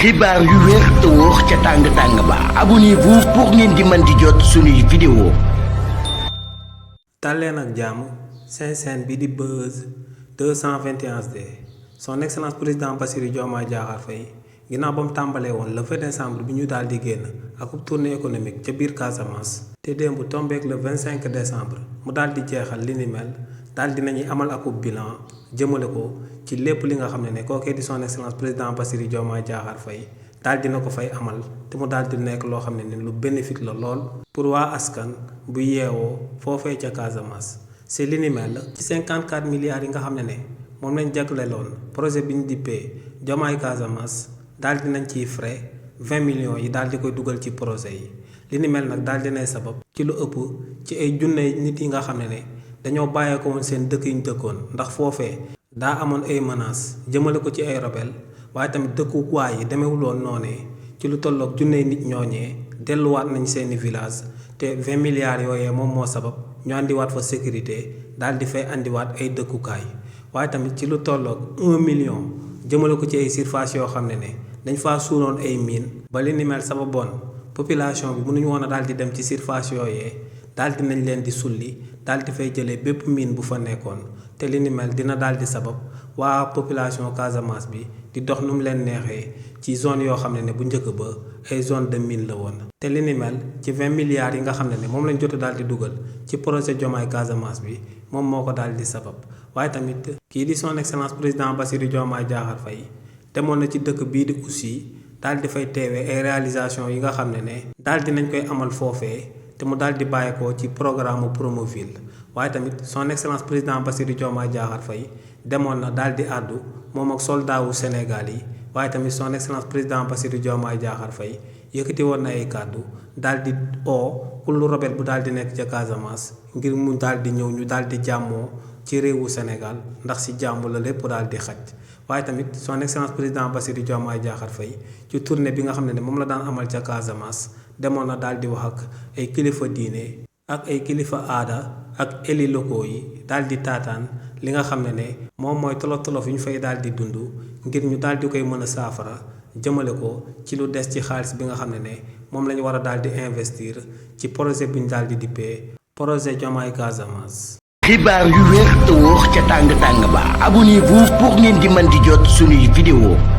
xibaar yu wér te wóor ca tàng ba abonnez-vous pour ngeen di mën di jot suñuy vidéo. tàlleen ak jàmm seen chaîne bi di Buzz 221D son excellence président Bassirou Diomaye Diakhar Faye ginnaaw ba mu tàmbalee woon le 20 décembre bi ñu daal di génn ak tournée économique ca biir Casamance te démb tombeek le 25 décembre mu daal di jeexal li ni mel daal di nañuy amal akub bilan jëmale ko ci lépp li nga xam ne kookee di son excellence président Bassirou Diomaye Diakhar Faye daal dina ko fay amal te mu daal di nekk loo xam ne lu bénéfique la lool pour waa askan bu yeewoo foofee ca Casamance. c'est li ni mel ci 54 milliards yi nga xam ne moom lañ jagleeloon projet bi ñu dippee Diomaye Casamance daal di nañ ciy frais 20 millions yi daal di koy dugal ci projet yi li ni mel nag daal dinay sabab ci lu ëpp ci ay junne nit yi nga xam ne dañoo bàyyee ko woon seen dëkk yi ñu dëkkoon ndax foofee daa amoon ay menaces jëmale ko ci ay rebelle waaye tamit dëkkuwaay yi demewuloon noonee ci lu tolloog junne nit ñooñee delluwaat nañ seeni village te 20 milliards yooyee moom moo sabab ñu andiwaat fa sécurité daal di fay andiwaat ay dëkkukaay waaye tamit ci lu tolloog 1 million jëmale ko ci ay surface yoo xam ne dañ faa suuloon ay mine ba li ni mel sababoon population bi mënuñu woon a daal di dem ci surface yooyee daal di nañ leen di sulli daal di fay jëlee bépp mine bu fa nekkoon te li ni mel dina daal di sabab waa population Casamance bi di dox nu mu leen neexee ci zone yoo xam ne bu njëkk ba ay zone de mine la woon. te li ni mel ci 20 milliards yi nga xam ne moom lañ jot daal di dugal ci projet Diomaye Casamance bi moom moo ko daal di sabab waaye tamit kii di son excellence président Bassirou Diomaye Diakhar Faye demoon na ci dëkk bii di Oussy daal di fay teewee ay réalisation yi nga xam ne daal di nañ koy amal foofee. te mu daal di bàyyeekoo ci programme Promoville waaye tamit son excellence président Bassirou Diomaye Diakhar Faye demoon na daal di àddu moom ak soldat wu Sénégal yi waaye tamit son excellence président Bassirou Diomaye Diakhar Faye yëkkati woon na ay kàddu daal di kullu rebelle bu daal di nekk ca Casamance ngir mu daal di ñëw ñu daal di jàmmoo ci réewu Sénégal ndax si jàmm la lépp daal di xaj waaye tamit son excellence président Bassirou Diomaye Diakhar Faye ci tournée bi nga xam ne moom la daan amal ca Casamance demoon na daal di wax ak ay kilifa diine ak ay kilifa aada ak élus locaux yi daal di taataan li nga xam ne moom mooy tolof-tolof yu ñu fay daal di dund ngir ñu daal di koy mën a saafara jëmale ko ci lu des ci xaalis bi nga xam ne moom la ñu war a daal di investir ci projet bu ñu daal di dippee projet Diomaye Casamance. xibaar yu wér te wóor ca tàng ba abonnez-vous pour ngeen di mën di jot suñuy vidéo.